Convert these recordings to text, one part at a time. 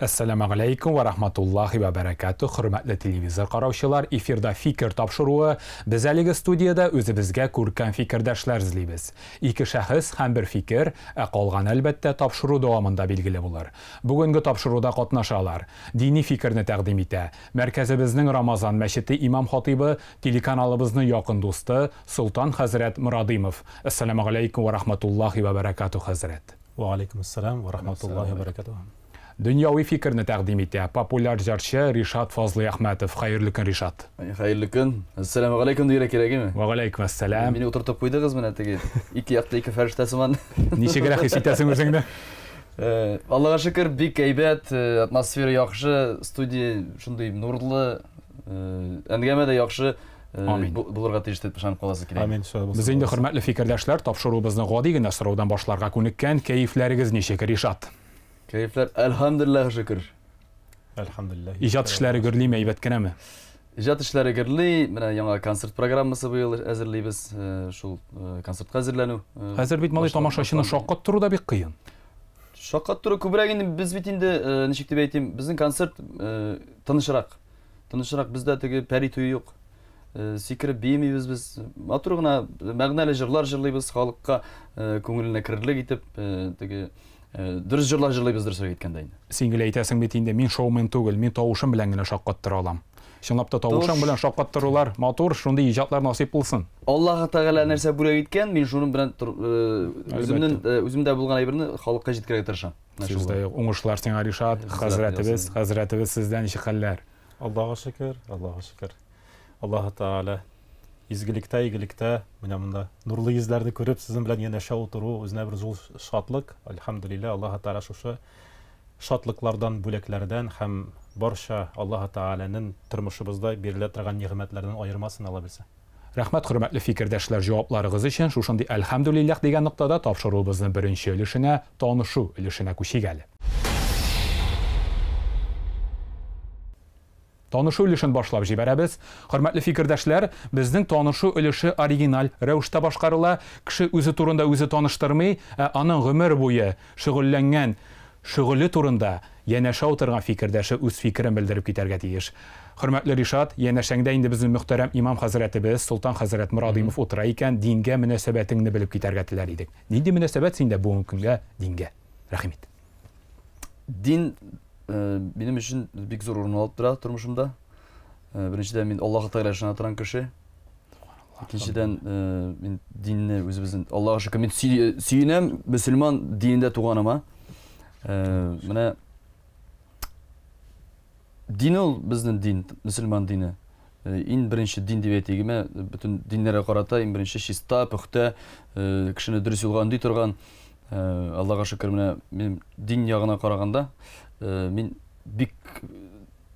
Әссәламәгаләйкүм вә рахматуллахи вә бәрәкәтү, хөрмәтле телевизор караучылар, эфирда Фикер тапшыруы. Без әлеге студиядә үзебезгә күркәм фикердәшләр эзлибез. Ике шәхес һәм бер фикер, ә калган, әлбәттә, тапшыру дәвамында билгеле булыр. Бүгенге тапшыруда катнашалар. Дини фикерне тәкъдим итә. Мәркәзебезнең Рамазан мәчете имам-хатыйбы, телеканалыбызның якын дусты Солтан хәзрәт Морадыймов. Әссәламәгаләйкүм вә рахматуллахи вә бәрәкәтү, хәзрәт. Вә алейкум ассалам вә рахматуллахи вә бәрәкәтүһ. Дөньяви фикерне тәкъдим итә популяр җырчы Ришат Фазлыйәхмәтов. Хәерле көн, Ришат. Хәерле көн. Әссәламү галәйкүм дияргә кирәк име? Вә галәйкүм әссәлам. Мине утыртып куйдыгыз менә теге ике якта ике фәрештә сыман. Ничегрәк хис итәсең үзеңне? Аллага шөкер, бик әйбәт, атмосфера яхшы, студия шундый нурлы, әңгәмә дә яхшы булырга тиеш дип ышанып каласы килә. Амин. Без инде, хөрмәтле фикердәшләр, тапшыруыбызны гади генә сораудан башларга күнеккән. Кәефләрегез ничек, Ришат? Кәефләр, әлхәмдүлилләһ, шөкер. Әлхәмдүлилләһ. Иҗат эшләре гөрлиме, әйбәт кенәме? Иҗат эшләре гөрли, менә яңа концерт программасы быел әзерлибез, шул концертка әзерләнү. Хәзер бит малай тамашачыны шаккаттыру да бик кыен. Шаккаттыру күбрәк инде без бит инде, ничек дип әйтим, безнең концерт тынычрак. Тынычрак, бездә теге пәри туе юк. Сикереп биемибез без. Матур гына мәгънәле җырлар җырлыйбыз, халыкка күңеленә керерлек итеп, теге дөрес җырлар җырлыйбыз, дөресрәк әйткәндә инде. Син гел әйтәсең бит инде, мин шоумен түгел, мин тавышым белән генә шаккаттыра алам. Чынлап та тавышың белән шаккаттырулар матур, шундый иҗатлар насыйп булсын. Аллаһ Тәгалә нәрсә бүләк иткән, мин шуның белән үземнең үземдә булган әйберне халыкка җиткерергә тырышам. Сүз дә юк. Уңышлар сиңа, Ришат. Хәзрәтебез, хәзрәтебез, сездә ничек хәлләр? Аллаһка шөкер, Аллаһка шөкер. Аллаһ Тәгалә изгелектә, игелектә, менә монда нурлы йөзләрне күреп, сезнең белән янәшә утыру үзенә бер зур шатлык. Әлхәмдүлилләһ, Аллаһ Тәгалә шушы шатлыклардан, бүләкләрдән һәм барча Аллаһ Тәгаләнең тормышыбызда бирелә торган нигъмәтләрдән аермасын, Алла бирсә. Рәхмәт, хөрмәтле фикердәшләр, җавапларыгыз өчен. Шушындый әлхәмдүлилләһ дигән ноктада тапшыруыбызның беренче өлешенә, танышу өлешенә күчик әле. Танышу өлешен башлап җибәрәбез. Хөрмәтле фикердәшләр, безнең танышу өлеше оригиналь рәвештә башкарыла. Кеше үзе турында үзе таныштырмый, ә аның гомер буе шөгыльләнгән шөгыле турында янәшә утырган фикердәше үз фикерен белдереп китәргә тиеш. Хөрмәтле Ришат, янәшәңдә инде безнең мөхтәрәм имам хәзрәтебез Солтан хәзрәт Морадыймов утыра икән, дингә мөнәсәбәтеңне белеп китәргә теләр идек. Нинди мөнәсәбәт синдә бүгенге көнгә дингә? Рәхим ит. Дин минем өчен бик зур урын алып тора тормышымда. Беренчедән, мин Аллаһ Тәгалә ышана торган кеше. Икенчедән, мин динне үзебезнең, Аллаһка шөкер, мин сөенәм мөселман динендә туганыма. Менә дин ул безнең дин, мөселман дине. Иң беренче дин дип әйтик, бөтен диннәргә карата иң беренче чиста, пөхтә, кешене дөрес юлга өнди торган. Аллаһка шөкер, менә мин дин ягына караганда, мин бик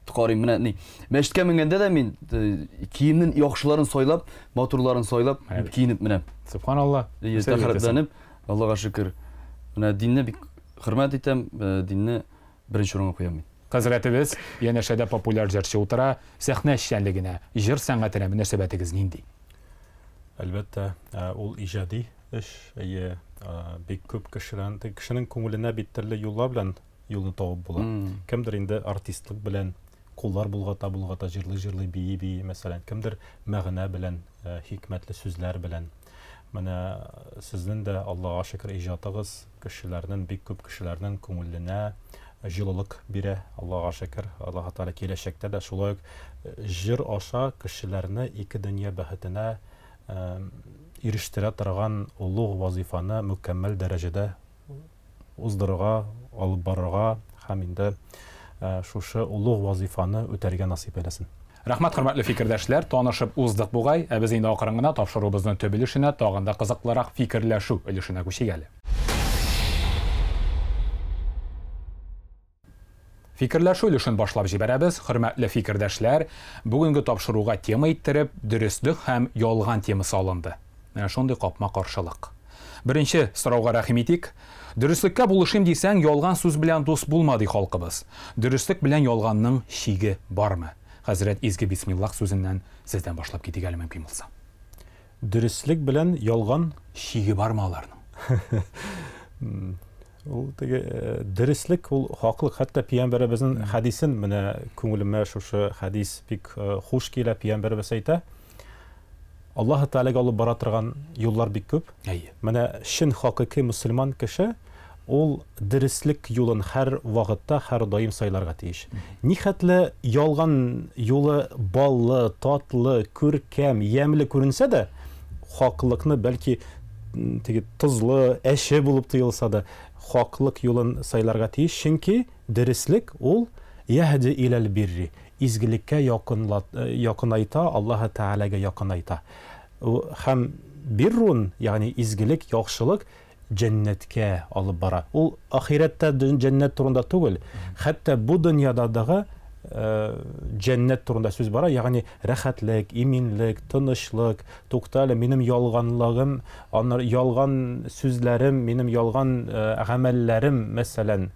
карыйм, менә ни. Мәчеткә менгәндә дә мин киемнең яхшыларын сайлап, матурларын сайлап киенеп менәм. Субханалла. Тәһарәтләнеп, Аллаһка шөкер. Менә динне бик хөрмәт итәм, динне беренче урынга куям мин. Хәзрәтебез, янәшәдә популяр җырчы утыра, сәхнә эшчәнлегенә, җыр сәнгатенә мөнәсәбәтегез нинди? Әлбәттә, ул иҗади эш, әйе, бик күп кешеләр, кешенең күңеленә бит төрле юллар белән юлны табып була. Кемдер инде артистлык белән куллар болгата-болгата, җырлый-җырлый, бии-бии, мәсәлән, кемдер мәгънә белән, хикмәтле сүзләр белән. Менә сезнең дә, Аллаһка шөкер, иҗатыгыз кешеләрнең, бик күп кешеләрнең күңеленә җылылык бирә, Аллаһка шөкер. Аллаһ Тәгалә киләчәктә дә шулай ук җыр аша кешеләрне ике дөнья бәхетенә ирештерә торган олуг вазифаны мөкәммәл дәрәҗәдә уздырырга, алып барырга һәм инде шушы олуг вазифаны үтәргә насыйп әйләсен. Рәхмәт, хөрмәтле фикердәшләр, танышып уздык бугай, ә без инде акрын гына тапшыруыбызның төп өлешенә, тагын да кызыклырак фикерләшү өлешенә күчик әле. Фикерләшү өлешен башлап җибәрәбез, хөрмәтле фикердәшләр. Бүгенге тапшыруга тема иттереп, дөреслек һәм ялган темасы алынды. Менә шундый капма-каршылык. Беренче сорауга рәхим итик. Дөреслеккә булышыйм дисәң, ялган сүз белән дус булма, ди халкыбыз. Дөреслек белән ялганның чиге бармы? Хәзрәт, изге бисмиллах сүзеннән сездән башлап китик әле мөмкин булса. Дөреслек белән ялган чиге бармы аларның? Ул теге дөреслек, ул хаклык. Хәтта пәйгамбәребезнең хәдисен менә күңелемә шушы хәдис бик хуш килә. Пәйгамбәребез әйтә: Аллаһ Тәгаләгә алып бара торган юллар бик күп. Әйе. Менә чын хакыйкый мөселман кеше ул дөреслек юлын һәр вакытта, һәр даим сайларга тиеш. Нихәтле ялган юлы баллы, татлы, күркәм, ямьле күренсә дә, хаклыкны бәлки теге тозлы, әче булып тоелса да, хаклык юлын сайларга тиеш, чөнки дөреслек ул яһди иләл бирри, изгелеккә якынайта, Аллаһ Тәгаләгә якынайта. Һәм биррун, ягъни изгелек, яхшылык җәннәткә алып бара. Ул ахирәттә җәннәт турында түгел, хәтта бу дөньяда дагы җәннәт турында сүз бара, ягъни рәхәтлек, иминлек, тынычлык. Тукта әле, минем ялганлыгым, аннары ялган сүзләрем, минем ялган гамәлләрем, мәсәлән,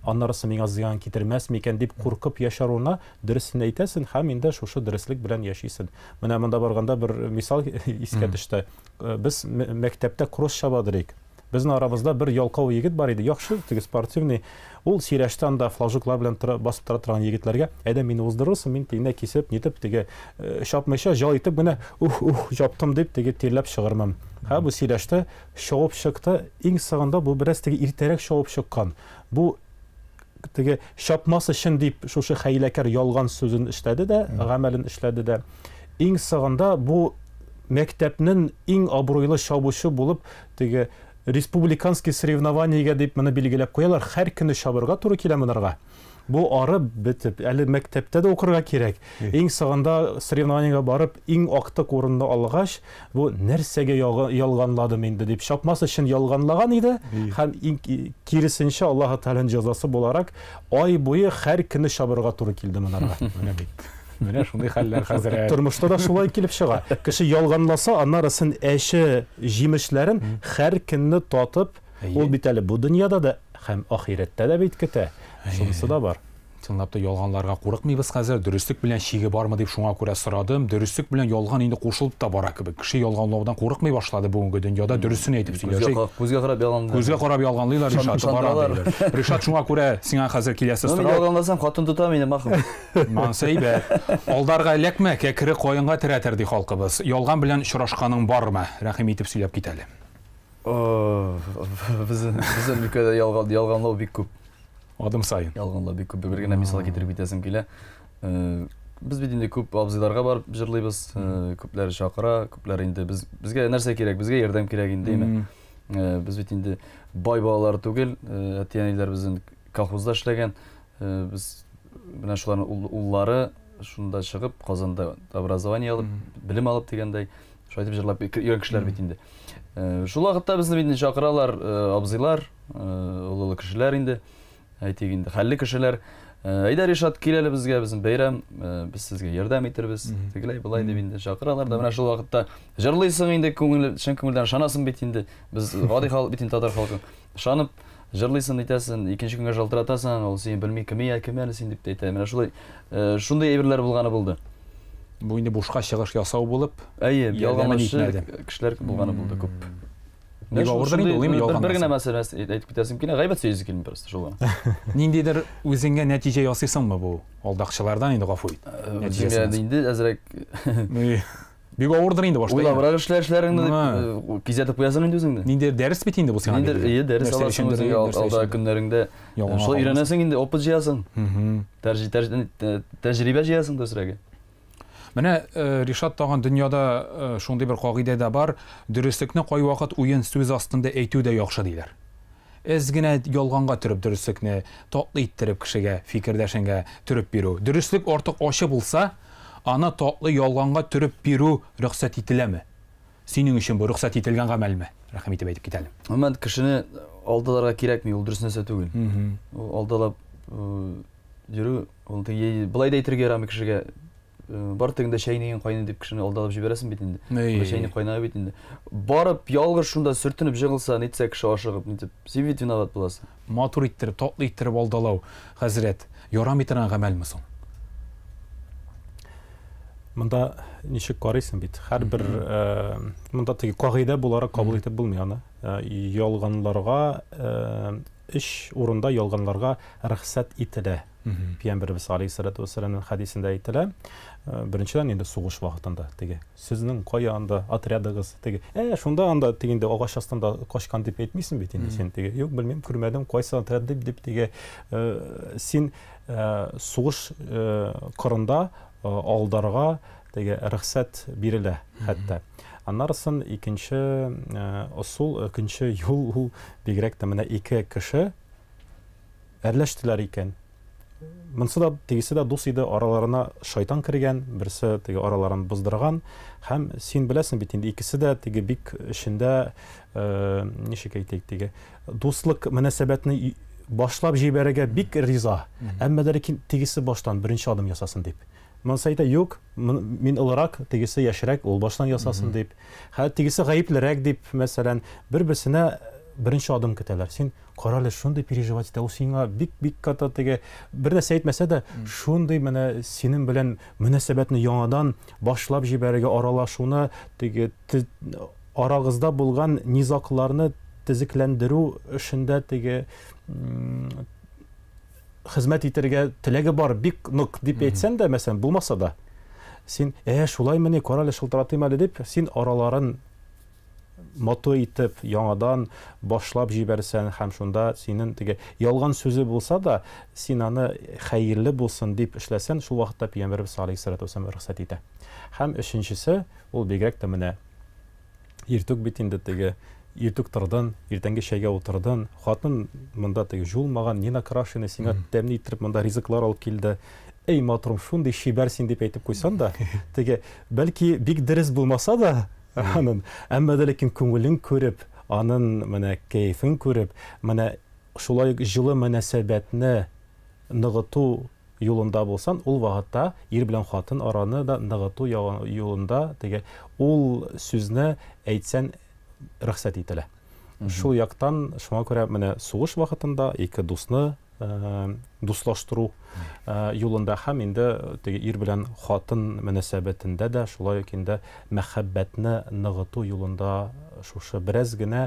аннарысы миңа зыян китермәс микән дип куркып яшәр урынына дөресен әйтәсен һәм инде шушы дөреслек белән яшисен. Менә монда барганда бер мисал искә төште. Без мәктәптә кросс чабадырыйк. Безнең арабызда бер ялкау егет бар иде, яхшы, теге спортивный. Ул сөйләште анда флажоклар белән тора, басып тора торган егетләргә, әйдә мине уздырырсың, мин тегенә кисеп, нитеп, теге чапмыйча, жал итеп генә, ух, ух, чаптым дип, теге тирләп чыгырмын. Һә, бу сөйләште, чабып чыкты. Иң соңында бу бераз теге иртәрәк чабып чыккан. Бу теге чапмас өчен дип шушы хәйләкәр ялган сүзен эшләде дә, гамәлен эшләде дә. Иң соңында бу мәктәпнең иң абруйлы чабучы булып теге республиканский соревнованиегә дип моны билгеләп куялар. Һәр көне чабырга туры килә монарга. Бу арып бетеп, әле мәктәптә дә укырга кирәк. Иң соңында соревнованиегә барып, иң актык урынны алгач, бу нәрсәгә ялганладым инде дип чапмас өчен ялганлаган иде. Һәм иң киресенчә Аллаһ Тәгаләнең җәзасы буларак ай буе һәр көне чабырга туры килде монарга. Менә бит. Менә шундый хәлләр хәзрәт. Тормышта да шулай килеп чыга. Кеше ялганласа, аннарысын әче җимешләрен һәр көнне татып, ул бит әле бу дөньяда да һәм ахирәттә дә бит көтә. Шунысы да бар. Чынлап та ялганларга курыкмыйбыз хәзер. Дөреслек белән шиге бармы дип шуңа күрә сорадым. Дөреслек белән ялган инде кушылып та бара кебек. Кеше ялганлаудан курыкмый башлады бүгенге дөньяда. Дөресен әйтеп сөйләшик. Күзгә карап ялганлыйлар. Күзгә карап ялганлыйлар, Ришат, бара диләр. Ришат, шуңа күрә сиңа хәзер киләсе сорау. Мин ялганласам, хатын тота мине, махым. Монысы әйбәт. Алдарга эләкмә, кәкре каенга терәтер, ди халкыбыз. Ялган белән очрашканың бармы? Рәхим итеп сөйләп кит әле. Безнең өлкәдә ялганлау бик күп. Адым саен. Ялганлау бик күп. Бер генә мисал китереп китәсем килә. Без бит инде күп абзыйларга барып җырлыйбыз, күпләр чакыра, күпләр инде без безгә нәрсә кирәк, безгә ярдәм кирәк инде, әйме. Без бит инде бай балалар түгел, әти-әниләр безнең колхозда эшләгән, без менә шуларның уллары шунда чыгып, Казанда образование алып, белем алып дигәндәй, шулай итеп җырлап йөргән кешеләр бит инде. Шул вакытта безне бит инде чакыралар абзыйлар, олы-олы кешеләр инде, әйтик инде, хәлле кешеләр. Әйдә, Ришат, кил әле безгә, безнең бәйрәм, без сезгә ярдәм итербез, тегеләй, былай дип инде чакыралар да. Менә шул вакытта җырлыйсың инде, күңел, чын күңелдән ышанасың бит инде. Без гади халык бит инде, татар халкы. Ышанып, җырлыйсың, нитәсең, икенче көнгә шалтыратасың, ул сине белми, кем я, кем әле син дип әйтә. Менә шулай, шундый әйберләр булганы булды. Бу инде бушка чыгыш ясау булып, Әйе, ялганлаучы кешеләр булганы булды күп. Бик авырдыр инде ул, ялган. Бер генә мәсьәлә әйтеп китәсем килә, гайбәт сөйлисе килми просто шул гына. Ниндидер үзеңә нәтиҗә ясыйсыңмы бу алдакчылардан инде, гафу ит. Үзеңә инде әзрәк. Бик авырдыр инде башта. Уйлабрак эшлә эшләреңне дип кизәтеп куясың инде үзеңне. Ниндидер дәрес бит инде бу сиңа. Ниндидер, әйе, дәрес аласың үзеңә алда көннәреңдә. Шулай өйрәнәсең инде, опыт җыясың. Тәҗрибә җыясың дөресрәге. Менә, Ришат, тагын дөньяда шундый бер кагыйдә дә бар, дөреслекне кайвакыт уен сүз астында әйтү дә яхшы диләр. Әз генә ялганга төреп дөреслекне татлы иттереп кешегә, фикердәшеңгә төреп бирү. Дөреслек артык ачы булса, аны татлы ялганга төреп бирү рөхсәт ителәме? Синең өчен бу рөхсәт ителгән гамәлме? Рәхим итеп әйтеп кит әле. Гомумән, кешене алдаларга кирәкми, ул дөрес нәрсә түгел. Ул алдалап йөрү, ул теге былай да әйтергә ярамый кешегә. Бар тегендә чәйнеген кайный дип кешене алдалап җибәрәсең бит инде. Чәйнек кайнай бит инде. Барып ялгыш шунда сөртенеп җыгылса, нитсә кеше ашыгып, нитеп, син бит виноват буласың. Матур иттереп, татлы иттереп алдалау, хәзрәт, ярамый торган гамәлме соң? Монда ничек карыйсың бит, һәрбер монда теге кагыйдә буларак кабул итеп булмый аны. Ялганларга өч урында ялганларга рөхсәт ителә. Пәйгамбәребез алейһиссалату вассаламның хәдисендә әйтелә. Беренчедән инде сугыш вакытында теге сезнең кая анда отрядыгыз теге шунда анда теге инде агач астында качкан дип әйтмисең бит инде син теге юк белмим күрмәдем кайсы отряд дип дип теге син сугыш кырында алдарга теге рөхсәт бирелә хәтта. Аннарысын икенче ысул, икенче юл ул бигрәк тә менә ике кеше әрләштеләр икән. Монсы да, тегесе дә дус иде, араларына шайтан кергән, берсе теге араларын боздырган. Һәм син беләсең бит инде икесе дә теге бик эчендә, ничек әйтик, теге дуслык мөнәсәбәтне башлап җибәрергә бик риза. Әмма дә ләкин тегесе баштан беренче адым ясасын дип. Монысы әйтә, юк, мин олырак, тегесе яшьрәк, ул баштан ясасын дип. Хә тегесе гаеплерәк дип, мәсәлән, бер-берсенә беренче адым көтәләр. Син кара әле, шундый переживать итә, ул сиңа бик-бик каты теге бер нәрсә әйтмәсә дә, шундый менә синең белән мөнәсәбәтне яңадан башлап җибәрергә, аралашуны, теге арагызда булган низакларны төзекләндерү эшендә теге хезмәт итәргә теләге бар, бик нык дип әйтсән дә, мәсәлән, булмаса да, син, шулаймыни, кара әле, шылтыратыйм әле дип, син араларын матур итеп яңадан башлап җибәрсән һәм шунда синең теге ялган сүзе булса да, син аны хәерле булсын дип эшләсән, шул вакытта Пәйгамбәребез алейһиссалату вассалам рөхсәт итә. Һәм өченчесе, ул бигрәк тә менә иртүк бит инде теге иртүк тордың, иртәнге чәйгә утырдың, хатын монда теге жуылмаган, не накрашенный, сиңа тәмле иттереп монда ризыклар алып килде. Эй, матурым, шундый чибәр син дип әйтеп куйсан да, теге бәлки бик дөрес булмаса да, анын, әмма дә ләкин күңелен күреп, анын менә кәефен күреп, менә шулай ук җылы мөнәсәбәтне ныгыту юлында булсан, ул вакытта ир белән хатын араны да ныгыту юлында теге ул сүзне әйтсән рөхсәт ителә. Шул яктан шуңа күрә менә сугыш вакытында ике дусны дуслаштыру юлында һәм инде теге ир белән хатын мөнәсәбәтендә дә шулай ук инде мәхәббәтне ныгыту юлында шушы бераз генә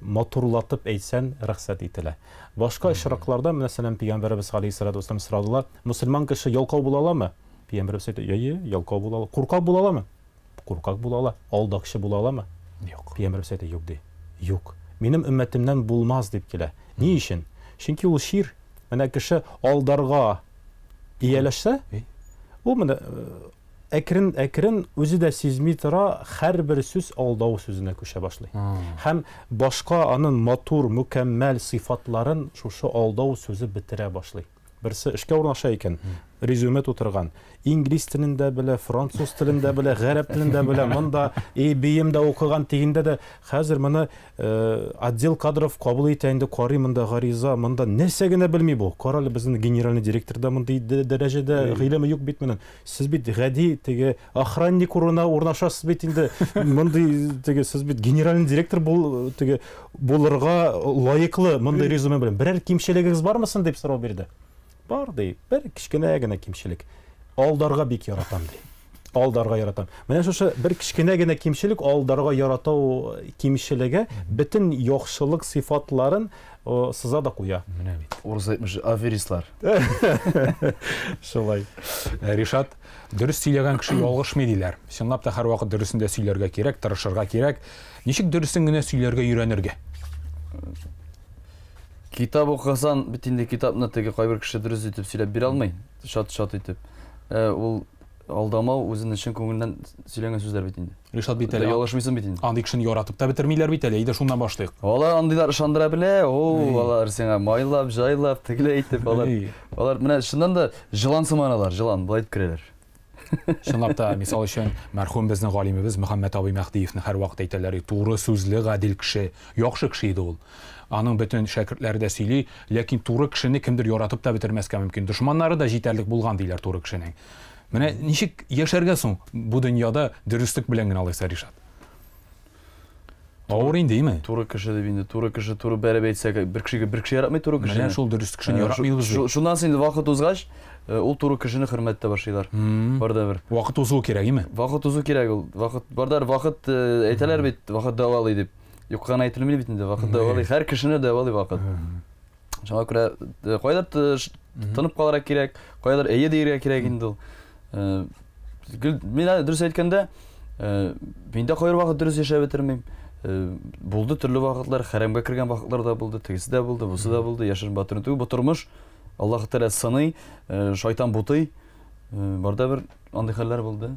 матурлатып әйтсән рөхсәт ителә. Башка очракларда, мәсәлән, Пәйгамбәребез алейһиссалату вассалам сорадылар, мөселман кеше ялкау була аламы? Пәйгамбәребез әйтте, әйе, ялкау була ала. Куркак була аламы? Куркак була ала. Алдакчы була аламы? Юк. Пәйгамбәребез әйтте, юк ди. Юк. Минем өммәтемнән булмас дип килә. Ни өчен? Чөнки ул чир. Менә кеше алдарга ияләшсә, ул менә әкрен-әкрен үзе дә сизми тора, һәрбер сүз алдау сүзенә күчә башлый. Һәм башка аның матур, мөкәммәл сыйфатларын шушы алдау сүзе бетерә башлый. Берсе эшкә урнаша икән, резюме тутырган. Инглиз телен дә белә, француз телен дә белә, гарәп телен дә белә, монда IBM дә укыган, тегендә дә. Хәзер моны отдел кадров кабул итә инде, карый монда гариза, монда нәрсә генә белми бу. Кара әле, безнең генеральный директор да мондый дәрәҗәдә гыйлеме юк бит моның. Сез бит гади теге охранник урынына урнашасыз бит инде. Мондый теге сез бит генеральный директор бул теге булырга лаеклы мондый резюме белән. Берәр кимчелегегез бармы соң дип сорау бирде. Бар ди, бер кечкенә генә кимчелек. Алдарга бик яратам ди. Алдарга яратам. Менә шушы бер кечкенә генә кимчелек, алдарга ярату кимчелеге бөтен яхшылык сыйфатларын сыза да куя. Менә бит. Урыс әйтмеш, аферистлар. Шулай. Ришат, дөрес сөйләгән кеше ялгышмый диләр. Чынлап та һәрвакыт дөресен дә сөйләргә кирәк, тырышырга кирәк. Ничек дөресен генә сөйләргә өйрәнергә? Китап укысан, бит инде китапны теге кайбер кеше дөрес итеп сөйләп бирә алмый, шат-шат итеп. Ул алдамау үзенең чын күңеленнән сөйләнгән сүзләр бит инде. Ришат бит әле. Ялгышмыйсың бит инде. Андый кешене яратып та бетермиләр бит әле. Әйдә шуннан башлыйк. Алар андыйлар ышандыра белә. О, алар сиңа майлап, җайлап, тегеләй итеп алар. Алар менә чыннан да җылан сыман алар, җылан былай итеп керәләр. Чынлап та, мисал өчен, мәрхүм безнең галимебез Мөхәммәт абый Мәһдиевне һәрвакыт әйтәләр, туры сүзле, гадел кеше, яхшы кеше иде ул. Аның бөтен шәкертләре дә сөйли, ләкин туры кешене кемдер яратып та бетермәскә мөмкин. Дошманнары да җитәрлек булган диләр туры кешенең. Менә ничек яшәргә соң бу дөньяда дөреслек белән генә алайса, Ришат? Авыр инде, име? Туры кеше дип инде, туры кеше, туры бәреп әйтсәк, бер кешегә бер кеше яратмый туры кешене. Менә шул дөрес кешене яратмыйбыз. Шуннан соң инде вакыт узгач, ул туры кешене хөрмәт итә башлыйлар. Бар да бер. Вакыт узу кирәк, име? Вакыт узу кирәк ул. Вакыт бар да вакыт әйтәләр бит, вакыт дәвалый дип. Юкка гына әйтелми бит инде, вакыт дәвалый. Һәр кешене дәвалый вакыт. Шуңа күрә кайдыр тынып калырга кирәк, кайдыр әйе диергә кирәк инде ул. Мин дөрес әйткәндә, мин дә кайбер вакыт дөрес яшәп бетермим. Булды төрле вакытлар, хәрәмгә кергән вакытлар да булды, тегесе дә булды, бусы да булды, яшерен батырын түгел. Бу тормыш Аллаһ Тәгалә сыный, шайтан бутый. Бар да бер андый хәлләр булды.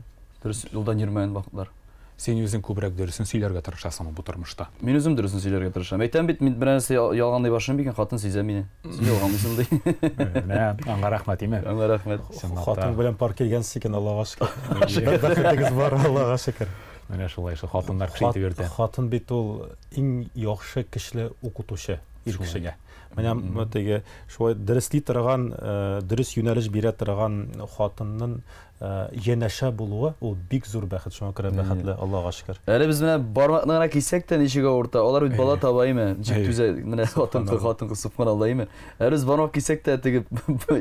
Дөрес юлдан йөрмәгән вакытлар. Син үзең күбрәк дөресен сөйләргә тырышасыңмы бу тормышта? Мин үзем дөресен сөйләргә тырышам. Әйтәм бит, мин бер нәрсә ялганлый башлыйм икән, хатын сизә мине. Син ялганлыйсың ди. Менә аңа рәхмәт, име? Аңа рәхмәт. Хатын белән пар килгәнсез икән, Аллага шөкер. Бәхетегез бар, Аллага шөкер. Менә шулай шул хатыннар кеше итеп йөртә. Хатын бит ул иң яхшы көчле укытучы ир кешегә. Менә теге шулай дәресли торган, дөрес юнәлеш бирә торган хатынның янәшә булуы ул бик зур бәхет, шуңа күрә бәхетле, Аллага шөкер. Әле без менә бармакны гына киссәк тә ничек авырта. Алар бит бала таба име? Ничек түзә? Менә хатын-кыз, хатын-кыз субханалла име? Әле без бармак киссәк тә теге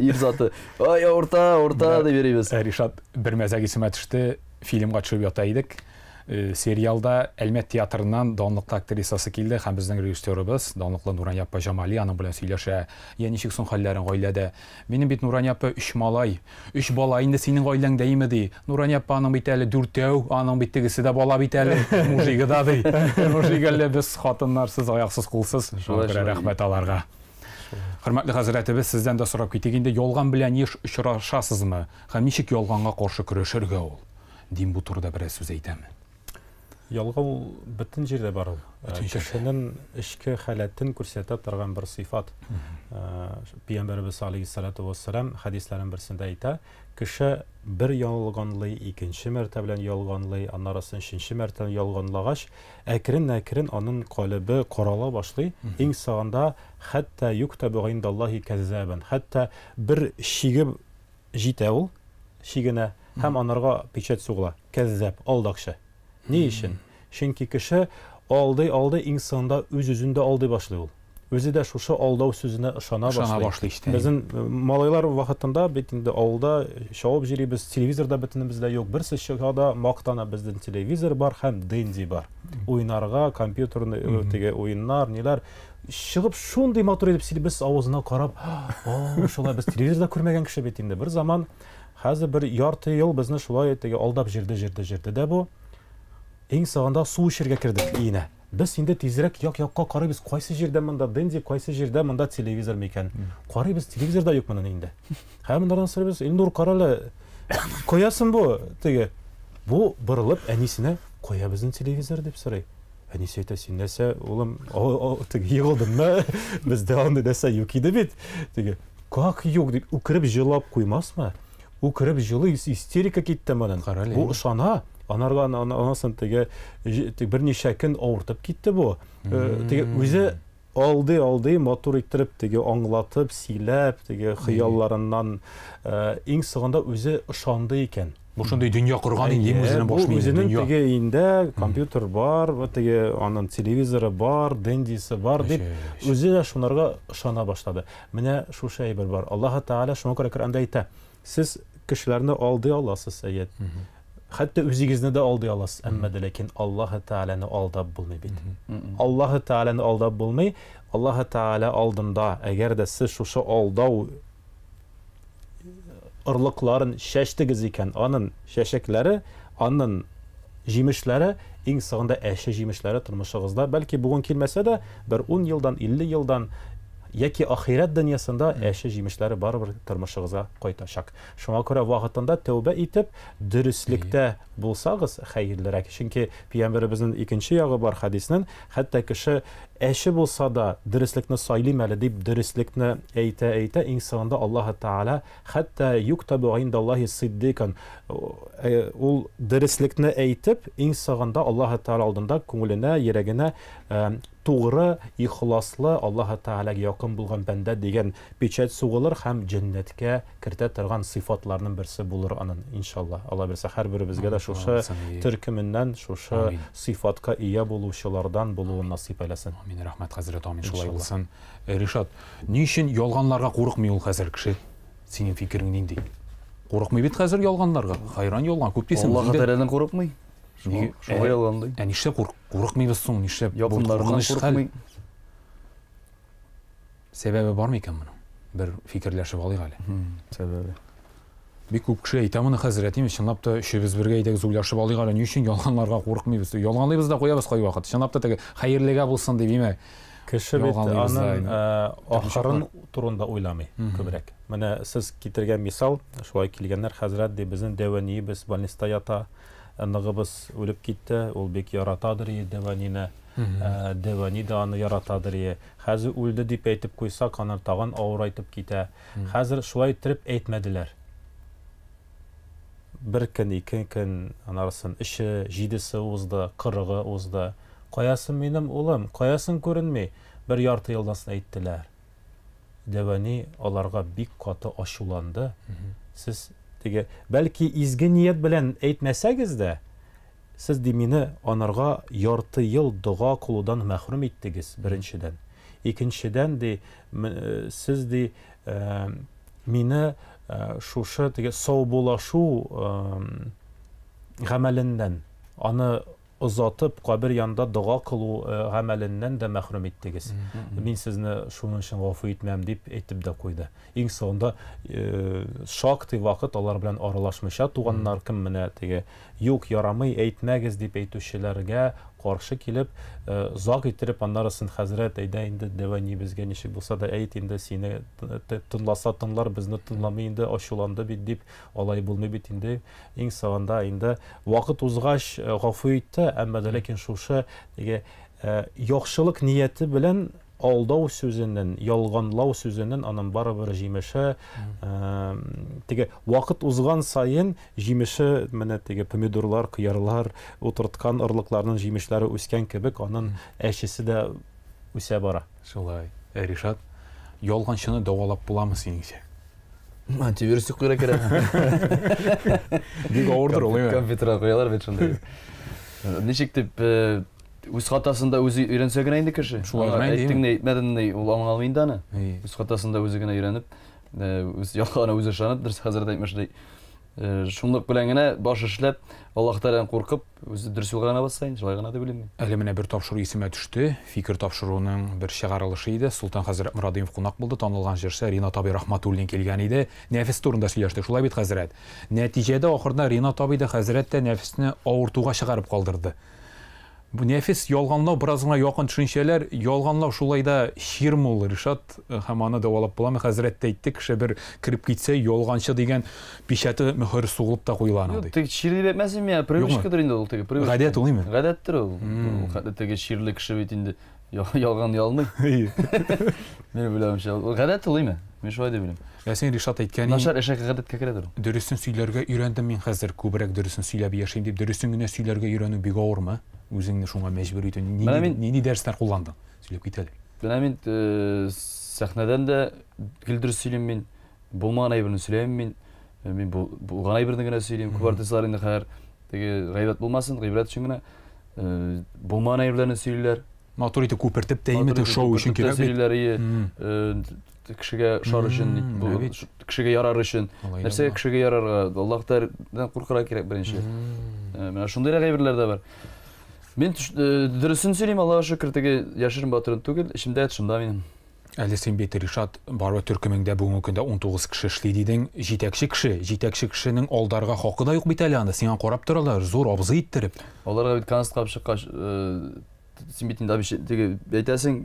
ир заты, ай авырта, авырта дип йөрибез. Ришат, бер мәзәк исемә төште. Фильмга төшеп ята идек. Сериалда Әлмәт театрыннан данлыклы актрисасы килде һәм безнең режиссерыбыз, данлыклы Нурания апа Җамали аның белән сөйләшә. Я, ничек соң хәлләрең гаиләдә? Минем бит, Нурания апа, өч малай, өч бала инде синең гаиләңдә име, ди. Нурания апа, аның бит әле дүртәү, аның бит тегесе дә бала бит әле, мужигы да, ди. Мужик әле без хатыннарсыз, аяксыз, кулсыз. Шуңа күрә рәхмәт аларга. Хөрмәтле хәзрәтебез, сездән дә сорап китик инде, ялган белән еш очрашасызмы? Һәм ничек ялганга каршы көрәшергә ул? Дин бу турыда берәр сүз әйтәме? Ялган ул бөтен җирдә бар ул. Кешенең эчке халәтен күрсәтә торган бер сыйфат. Пәйгамбәребез алейһиссалату вассалам хәдисләренең берсендә әйтә, кеше бер ялганлый, икенче мәртәбә белән ялганлый, аннары өченче мәртәбә ялганлагач, әкрен-әкрен аның калебе карала башлый. Иң соңында хәтта юктабу гиндаллаһи кәззабан. Хәтта бер шиге җитә ул чигенә һәм анарга печать сугыла. Кәззәб, алдакчы. Ни өчен? Чөнки кеше алдый-алдый, иң соңында үз-үзен дә алдый башлый ул. Үзе дә шушы алдау сүзенә ышана башлый. Ышана башлый ичтән. Безнең малайлар вакытында бит инде авылда чабып йөрибез, телевизор да бөтенебездә юк. Берсе чыга да мактана, безнең телевизор бар һәм Денди бар. Уйнарга, компьютерный теге уеннар, ниләр. Чыгып шундый матур итеп сөйли, без авызына карап, о, шулай без телевизорда күрмәгән кеше бит инде. Бер заман, хәзер бер ярты ел безне шулай теге алдап җирде, җирде, җирде дә бу. Иң соңында су эчәргә кердек өенә. Без инде тизрәк як-якка карыйбыз, кайсы җирдә монда Денди, кайсы җирдә монда телевизор микән. Карыйбыз, телевизор да юк моның инде. Һәм моннан сорыйбыз, Илнур, карале, каясын бу? Теге, бу борылып әнисенә, кая безнең телевизор дип сорый. Әнисе әйтә, син нәрсә, улым, теге егылдыңмы? Бездә андый нәрсә юк иде бит. Теге, как юк дип үкереп җылап куймасмы? Үкереп җылый, истерика китте моның. Бу ышана, анарга анасын теге берничә көн авыртып китте бу. Теге үзе алдый-алдый, матур иттереп, теге аңлатып, сөйләп, теге хыялларыннан иң соңында үзе ышанды икән. Бу шундый дөнья корган инде үзенең баш миендә. Үзенең теге өендә компьютер бар, вот теге аның телевизоры бар, дендисы бар дип, үзе дә шунарга ышана башлады. Менә шушы әйбер бар. Аллаһ Тәгалә шуңа күрә Коръәндә әйтә: сез кешеләрне алдый аласыз, әйе. Хәтта үзегезне дә алдый аласыз, әмма дә ләкин Аллаһ Тәгаләне алдап булмый бит. Аллаһ Тәгаләне алдап булмый. Аллаһ Тәгалә алдында, әгәр дә сез шушы алдау орлыкларын чәчтегез икән, аның чәчәкләре, аның җимешләре, иң соңында әче җимешләре тормышыгызда, бәлки бүген килмәсә дә, бер 10 елдан, 50 елдан яки ахирәт дөньясында әче җимешләре барыбер тормышыгызга кайтачак. Шуңа күрә вакытында тәүбә итеп, дөреслектә булсагыз, хәерлерәк. Чөнки пәйгамбәребезнең икенче ягы бар хәдиснең, хәтта кеше әче булса да, дөреслекне сайлыйм әле дип дөреслекне әйтә-әйтә, иң соңында Аллаһы Тәгалә хәтта юктабу индаллаһи сиддикан, ул дөреслекне әйтеп, иң соңында Аллаһы Тәгалә алдында күңеленә, йөрәгенә Тугры, ихласлы, Аллаһы Тәгаләгә якын булган бәндә дигән печать сугылыр һәм җәннәткә кертә торган сыйфатларның берсе булыр анын, иншалла. Алла бирсә, һәрберебезгә дә шушы төркеменнән, шушы сыйфатка ия булучылардан булуын насыйп әйләсен. Амин, рәхмәт, хәзрәт, амин, шулай булсын. Ришат, ни өчен ялганларга курыкмый ул хәзер кеше? Синең фикерең нинди? Курыкмый бит хәзер ялганларга. Хайран ялган күп дисең. Аллаһы Тәгаләдән курыкмый. Шуңа ялганлый. Ә нишләп курыкмыйбыз соң? Нишләп? Якыннарыннан курыкмый. Сәбәбе бар микән моның? Бер фикерләшеп алыйк әле. Сәбәбе. Бик күп кеше әйтә моны хәзер, әтиме, чынлап та өчебез бергә әйдәгез уйлашып алыйк әле, ни өчен ялганларга курыкмыйбыз? Ялганлыйбыз да куябыз кайвакыт. Чынлап та теге хәерлегә булсын дип, име? Кеше бит аның ахырын турында уйламый күбрәк. Менә сез китергән мисал, шулай килгәннәр, хәзрәт ди, безнең дәү әниебез больниста ята, оныгыбыз үлеп китте, ул бик яратадыр иде дәү әнине, дәү әни дә аны яратадыр иде. Хәзер үлде дип әйтеп куйсак, аны тагын авырайтып китә. Хәзер шулай иттереп әйтмәделәр. Бер көн, ике көн, анарысын өче, җидесе узды, кырыгы узды. Каясын минем улым, каясын күренми? Бер ярты елдан соң әйттеләр. Дәү әни аларга бик каты ачуланды. Сез теге, бәлки изге ният белән әйтмәсәгез дә, сез ди мине анарга ярты ел дога кылудан мәхрүм иттегез, беренчедән. Икенчедән ди, сез ди мине шушы теге саубулашу гамәленнән, аны озатып, кабер янында дога кылу гамәленнән дә мәхрүм иттегез. Мин сезне шуның өчен гафу итмәм, дип әйтеп дә куйды. Иң соңында шактый вакыт алар белән аралашмыйча туганнар кем менә теге юк, ярамый, әйтмәгез дип әйтүчеләргә каршы килеп, озак иттереп аннарысын хәзрәт, әйдә инде дәү әни безгә ничек булса да әйт инде, сине тыңласа тыңлар, безне тыңламый инде, ачуланды бит дип, алай булмый бит инде. Иң соңында инде вакыт узгач гафу итте, әмма дә ләкин шушы теге яхшылык нияте белән алдау сүзенең, ялганлау сүзенең аның барыбер җимеше, теге вакыт узган саен җимеше менә теге помидорлар, кыярлар утырткан орлыкларның җимешләре үскән кебек, аның әчесе дә үсә бара. Шулай. Ришат, ялганчыны дәвалап буламы синеңчә? Антивирус куярга кирәк. Бик авырдыр ул, әйме? Компьютерга куялар бит шундый. Ничек дип үз хатасында үзе өйрәнсә генә инде кеше. Шулай гына инде. Әйттең, әйтмәдең, ул аңламый инде аны. Үз хатасында үзе генә өйрәнеп, үз ялганына үзе ышанып, дөрес хәзрәт әйтмешли. Шунлык белән генә баш эшләп, Аллаһ Тәгаләдән куркып, үзе дөрес юлга гына басса инде, шулай гына дип уйлыйм мин. Әле менә бер тапшыру исемә төште. Фикер тапшыруының бер чыгарылышы иде. Солтан хәзрәт Морадыймов кунак булды, танылган җырчы Ринат абый Рахматуллин килгән иде. Нәфес турында сөйләштек, шулай бит, хәзрәт? Нәтиҗәдә ахырда Ринат абый да хәзрәт тә нәфесне авыртуга чыгарып калдырды. Бу нәфес ялганлау бераз гына якын төшенчәләр, ялганлау шулай да чирме ул, Ришат, һәм аны дәвалап буламы? Хәзрәт тә әйтте, кеше бер кереп китсә, ялганчы дигән печате мөһер сугылып та куела аның, ди. Теге чир дип әйтмәс идем мин, привычкадыр инде ул теге, привычка. Гадәт ул име? Гадәттер ул. Ул хәтле теге чирле кеше бит инде ялган ялмый. Мин уйлавымча, ул гадәт ул име? Мин шулай дип уйлыйм. Ә син, Ришат, әйткән Начар әшәке гадәткә керәдер ул. Дөресен сөйләргә өйрәндем мин хәзер, күбрәк дөресен сөйләп яшим дип, дөресен генә сөйләргә өйрәнү бик авырмы? Үзеңне шуңа мәҗбүр итү, нинди дәресләр кулландың? Сөйләп кит әле. Менә мин сәхнәдән дә гел дөрес сөйлим мин, булмаган әйберне сөйләмим мин. Мин булган әйберне генә сөйлим. Күп артистлар инде хәзер теге гайбәт булмасын, гыйбрәт өчен генә булмаган әйберләрне сөйлиләр. Матур итеп күпертеп тә имете шоу өчен кирәк бит. Сөйлиләр, кешегә шар өчен, кешегә ярар өчен. Нәрсәгә кешегә ярарга? Аллаһ Тәгаләдән куркырга кирәк беренче. Менә шундыйрак әйберләр дә бар. Мин дөресен сөйлим, Аллаһка шөкер, теге яшерен батырын түгел, эчемдә, тышымда минем. Әле син бит, Ришат, барыбер төркемеңдә бүгенге көндә 19 кеше эшли дидең. Җитәкче кеше, җитәкче кешенең алдарга хакы да юк бит әле анда. Сиңа карап торалар, зур абзый иттереп. Аларга бит концерт кабып чыккач, син бит инде теге әйтәсең,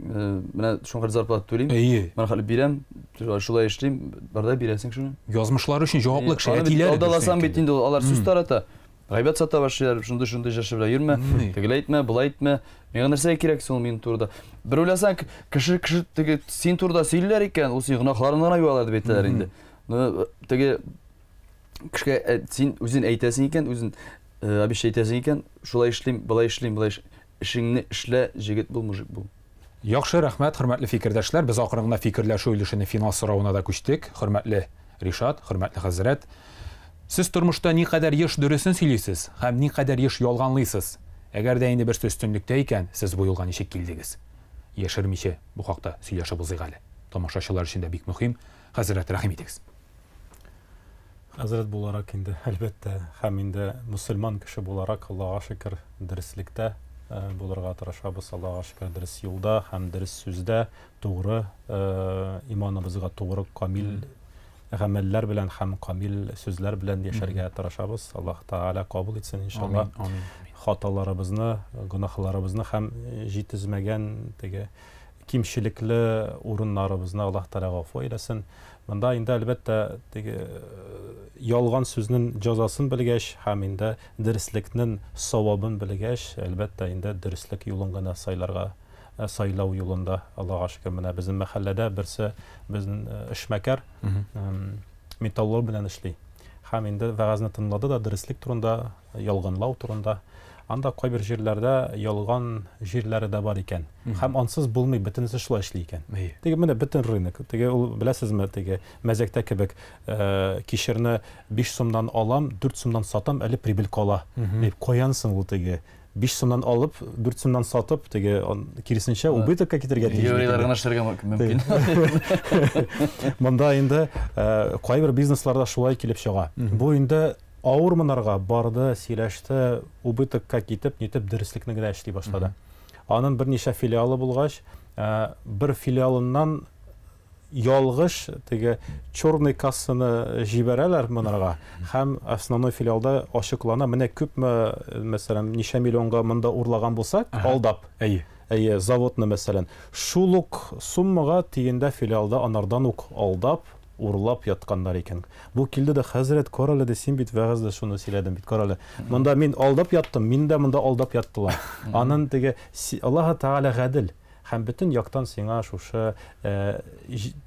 менә шуңа зарплата түлим. Менә хәле бирәм, шулай эшлим, барда бирәсең шуны. Язмышлары өчен җаваплы кеше, әтиләре. Алдаласаң бит инде алар сүз тарата. Гайбәт сата башлыйлар, шундый-шундый җырчы белән йөрмә, тегеләй әйтмә, болай әйтмә. Миңа нәрсәгә кирәк соң минем турыда? Бер уйласаң, кеше кеше теге син турыда сөйлиләр икән, ул синең гөнаһларыңны гына юалар дип әйтәләр инде. Но теге кешегә син үзен әйтәсең икән, үзен обещать әйтәсең икән, шулай эшлим, болай эшлим, болай эшеңне эшлә, җегет бул, мужик бул. Яхшы, рәхмәт, хөрмәтле фикердәшләр. Без акрын гына фикерләшү өлешенең финал соравына да күчтек. Хөрмәтле Ришат, хөрмәтле хәзрәт, сез тормышта никадәр еш дөресен сөйлисез һәм никадәр еш ялганлыйсыз? Әгәр дә инде берсе өстенлектә икән, сез бу юлга ничек килдегез? Яшермичә бу хакта сөйләшеп узыйк әле. Тамашачылар өчен дә бик мөһим. Хәзрәт, рәхим итегез. Хәзрәт буларак инде, әлбәттә, һәм инде мөселман кеше буларак, Аллага шөкер, дөреслектә булырга тырышабыз, Аллага шөкер, дөрес юлда һәм дөрес сүздә, тугры иманыбызга тугры камил гамәлләр белән һәм камил сүзләр белән яшәргә тырышабыз. Аллаһ Тәгалә кабул итсен, иншалла. Амин. Хаталарыбызны, гөнаһларыбызны һәм җитезмәгән теге кимчелекле урыннарыбызны Аллаһ Тәгалә гафу әйләсен. Монда инде әлбәттә теге ялган сүзнең җәзасын белгәч һәм инде дөреслекнең савабын белгәч, әлбәттә инде дөреслек юлын гына сайларга сайлау юлында Аллаһка шөкер, менә безнең мәхәлләдә берсе безнең эшмәкәр металлург белән эшли. Һәм инде вәгазьне тыңлады да дөреслек турында, ялганлау турында. Анда кайбер җирләрдә ялган җирләре дә бар икән. Һәм ансыз булмый, бөтенесе шулай эшли икән. Теге менә бөтен рынок, теге ул беләсезме, теге мәзәктә кебек, кишерне 5 сумнан алам, 4 сумнан сатам, әле прибыль кала. Дип каян соң ул теге 5 сумнан алып, 4 сумнан сатып, теге киресенчә убытокка китергә тиеш. Еврейлар гына эшләргә мөмкин. Монда инде кайбер бизнесларда шулай килеп чыга. Бу инде авыр монарга барды, сөйләште, убытокка китеп, нитеп дөреслекне генә эшли башлады. Аның берничә филиалы булгач, бер филиалыннан ялгыш теге черный кассаны җибәрәләр монарга һәм основной филиалда ачыклана, менә күпме, мәсәлән, ничә миллионга монда урлаган булсак, алдап. Әйе. Әйе, заводны мәсәлән, шул ук суммага тиендә филиалда анардан ук алдап, урлап ятканнар икән. Бу килде дә, хәзрәт, карале ди, син бит вәгазьдә шуны сөйләдең бит, карале. Монда мин алдап яттым, мин дә монда алдап яттылар. Анын теге Аллаһ Тәгалә гадел һәм бөтен яктан сиңа шушы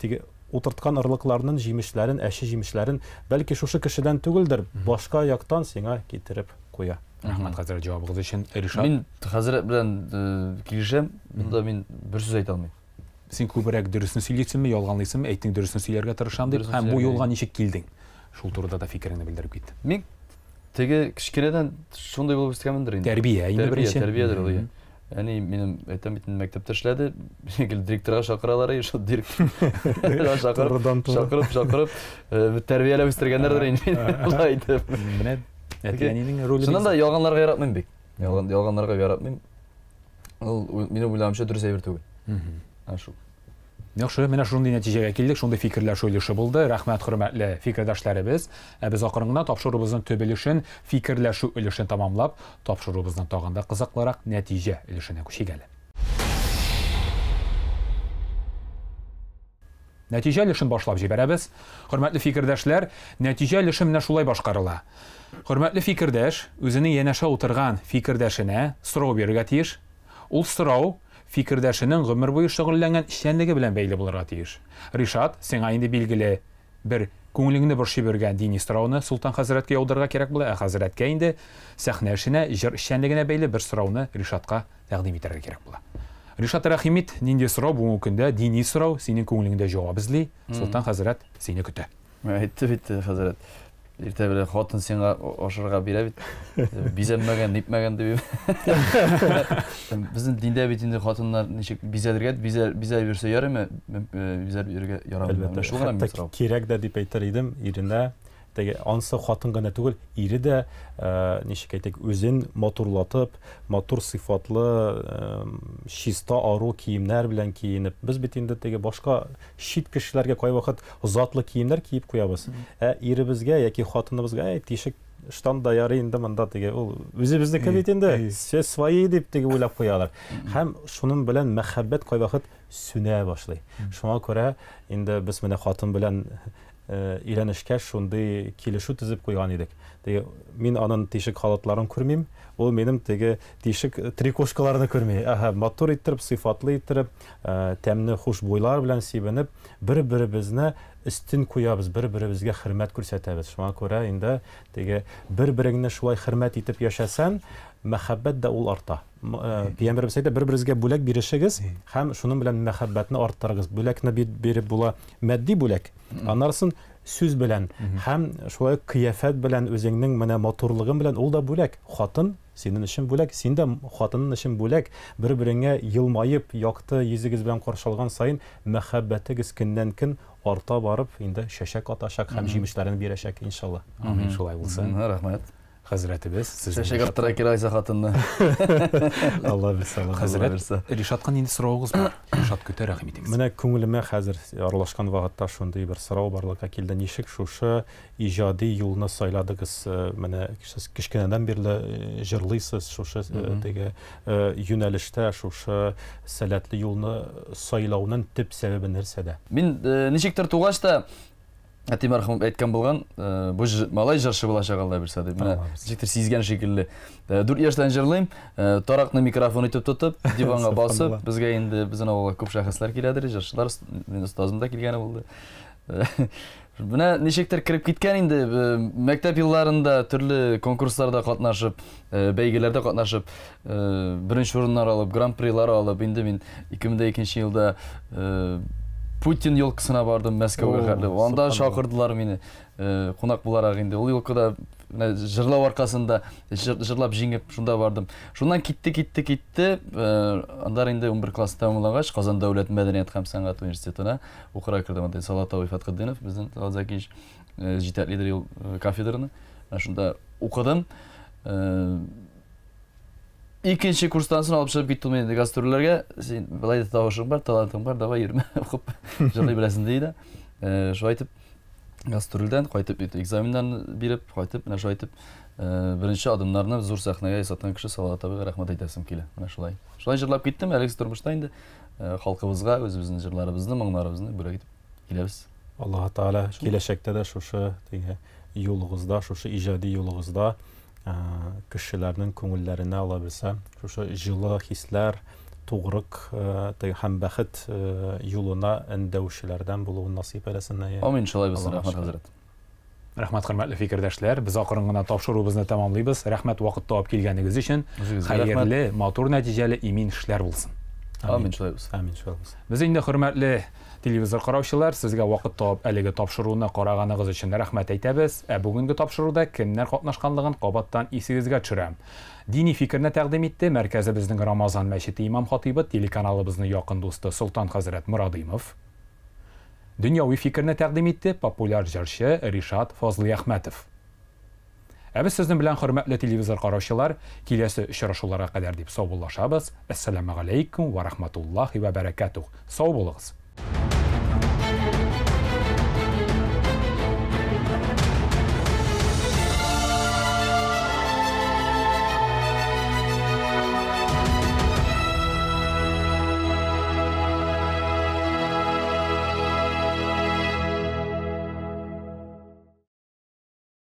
теге утырткан орлыкларның җимешләрен, әче җимешләрен, бәлки шушы кешедән түгелдер, башка яктан сиңа китереп куя. Рәхмәт, хәзрәт, җавабыгыз өчен. Ришат. Мин хәзрәт белән килешәм, монда мин бер сүз әйтә алмыйм. Син күбрәк дөресен сөйлисеңме, ялганлыйсыңмы? Әйттең, дөресен сөйләргә тырышам дип. Һәм бу юлга ничек килдең? Шул турыда да фикереңне белдереп кит. Мин теге кечкенәдән шундый булып үскәнмендер инде. Тәрбия инде беренче. Тәрбиядер ул. Әни минем әйтәм бит, мәктәптә эшләде. Гел директорга чакыралар, и шул директорга чакырып, чакырып, чакырып, тәрбияләп үстергәннәрдер инде. Шулай итеп. Менә әти-әнинең роле. Чыннан да ялганларга яратмыйм бик. Ялганларга яратмыйм. Ул минем уйлавымча дөрес әйбер түгел. Шул. Яхшы, менә шундый нәтиҗәгә килдек, шундый фикерләшү өлеше булды. Рәхмәт, хөрмәтле фикердәшләребез. Ә без акрын гына тапшыруыбызның төп өлешен, фикерләшү өлешен тамамлап, тапшыруыбызның тагын да кызыклырак нәтиҗә өлешенә күчик әле. Нәтиҗә өлешен башлап җибәрәбез. Хөрмәтле фикердәшләр, нәтиҗә өлеше менә шулай башкарыла. Хөрмәтле фикердәш үзенең янәшә утырган фикердәшенә сорау бирергә тиеш. Ул сорау фикердәшенең гомер буе шөгыльләнгән эшчәнлеге белән бәйле булырга тиеш. Ришат, сиңа инде билгеле бер күңелеңне борчый биргән дини сорауны Султан хәзрәткә яудырырга кирәк була, ә хәзрәткә инде сәхнә эшенә, җыр эшчәнлегенә бәйле бер сорауны Ришатка тәкъдим итәргә кирәк була. Ришат, рәхим ит, нинди сорау бүгенге көндә дини сорау, синең күңелеңдә җавап эзли, Султан хәзрәт сине көтә. Әйтте бит хәзрәт. Иртә белән хатын сиңа ашарга бирә бит. Бизәнмәгән, нитмәгән дип. Безнең диндә бит инде хатыннар ничек бизәлергә, бизәп йөрсә ярыймы, бизәп йөрергә ярамый. Әлбәттә, Шул гына хәтта мин сорау. Кирәк дә дип әйтер идем, иренә теге ансы хатын гына түгел, ире дә, ничек әйтик, үзен матурлатып, матур сыйфатлы, чиста ару киемнәр белән киенеп. Без бит инде теге башка чит кешеләргә кайвакыт затлы киемнәр киеп куябыз. Ә иребезгә яки хатыныбызга, әй, тишек штан да ярый инде монда теге, ул үзебезнеке бит инде, все свои дип теге уйлап куялар. Һәм шуның белән мәхәббәт кайвакыт сүнә башлый. Шуңа күрә инде без менә хатын белән өйләнешкә шундый килешү төзеп куйган идек. Теге мин аның тишек халатларын күрмим, ул минем теге тишек трикошкаларны күрми. Әһә, матур иттереп, сыйфатлы иттереп, тәмле хушбуйлар белән сибенеп, бер-беребезне өстен куябыз, бер-беребезгә хөрмәт күрсәтәбез. Шуңа күрә инде теге бер-береңне шулай хөрмәт итеп яшәсәң, мәхәббәт дә ул арта. Пәйгамбәребез әйтә, бер-берегезгә бүләк бирешегез һәм шуның белән мәхәббәтне арттырыгыз. Бүләкне биреп була матди бүләк, аннарысын сүз белән һәм шулай ук кыяфәт белән, үзеңнең менә матурлыгың белән, ул да бүләк. Хатын синең өчен бүләк, син дә хатының өчен бүләк. Бер-береңә елмаеп, якты йөзегез белән каршы алган саен мәхәббәтегез көннән-көн арта барып, инде чәчәк атачак һәм җимешләрен бирәчәк, иншалла. Амин, шулай булсын. Рәхмәт. Хәзрәтебез, сезнең Чәчәк аттыра кирәк Айса хатынны. Алла бирсә, Алла Хәзрәт, бирсә. Ришатка нинди соравыгыз бар? Ришат көтә, рәхим итегез. Менә күңелемә хәзер аралашкан вакытта шундый бер сорау барлыкка килде. Ничек шушы иҗади юлны сайладыгыз? Менә сез кечкенәдән бирле җырлыйсыз, шушы теге юнәлештә, шушы сәләтле юлны сайлауның төп сәбәбе нәрсәдә? Мин ничектер тугач та әти мәрхүм әйткән булган, бу малай җырчы булачак, Алла бирсә дип. Менә ничектер сизгән шикелле. 4 яшьтән җырлыйм, таракны микрофон итеп тотып, диванга басып, безгә инде безнең авылга күп шәхесләр киләдер, җырчылар, минем остазым да килгәне булды. Менә ничектер кереп киткән инде, мәктәп елларында төрле конкурсларда катнашып, бәйгеләрдә катнашып, беренче урыннар алып, гран-прилар алып, инде мин 2002 елда Путин елкасына бардым, Мәскәүгә хәтле. Анда чакырдылар мине кунак буларак инде. Ул елкада җырлау аркасында җырлап җиңеп шунда бардым. Шуннан китте, китте, китте. Андар инде 11 класс тәмамлагач, Казан дәүләт мәдәният һәм сәнгать университетына укырга кердем. Анда Салават абый Фәтхетдинов, безнең Салават Закиевич җитәклидер ул кафедраны. Шунда укыдым. Икенче курстан соң алып чыгып китте мине гастрольләргә. Син былай да тавышың бар, талантың бар, давай йөрмә, укып җырлый беләсең ди дә. Шулай итеп гастрольдән кайтып, экзаменнарны биреп, кайтып, менә шулай итеп беренче адымнарны зур сәхнәгә ясаткан кеше Салават абыйга рәхмәт әйтәсем килә. Менә шулай. Шулай җырлап киттем, әлеге тормышта инде халкыбызга үзебезнең җырларыбызны, моңнарыбызны бүләк итеп киләбез. Аллаһ Тәгалә киләчәктә дә шушы теге юлыгызда, шушы иҗади юлыгызда кешеләрнең күңелләренә ала белсә, шушы җылы хисләр, тугрык һәм бәхет юлына өндәүчеләрдән булуын насыйп әйләсен. Амин, шулай булсын, рәхмәт хәзрәт. Рәхмәт, хөрмәтле фикердәшләр. Без акрын гына тапшыруыбызны тәмамлыйбыз. Рәхмәт вакыт табып килгәнегез өчен. Хәерле, матур нәтиҗәле, имин эшләр булсын. Амин, шулай булсын. Амин, шулай булсын. Без инде, хөрмәтле телевизор караучылар, сезгә вакыт табып әлеге тапшыруны караганыгыз өчен рәхмәт әйтәбез. Ә бүгенге тапшыруда кемнәр катнашканлыгын кабаттан исегезгә төшерәм. Дини фикерне тәкъдим итте мәркәзебезнең Рамазан мәчете имам хатыйбы, телеканалыбызның якын дусты Солтан хәзрәт Морадыймов. Дөньяви фикерне тәкъдим итте популяр җырчы Ришат Фазлыәхмәтов. Ә без сезнең белән, хөрмәтле телевизор караучылар, киләсе очрашуларга кадәр дип саубуллашабыз. Әссәламу алейкум ва рахматуллахи ва баракатух. Сау булыгыз.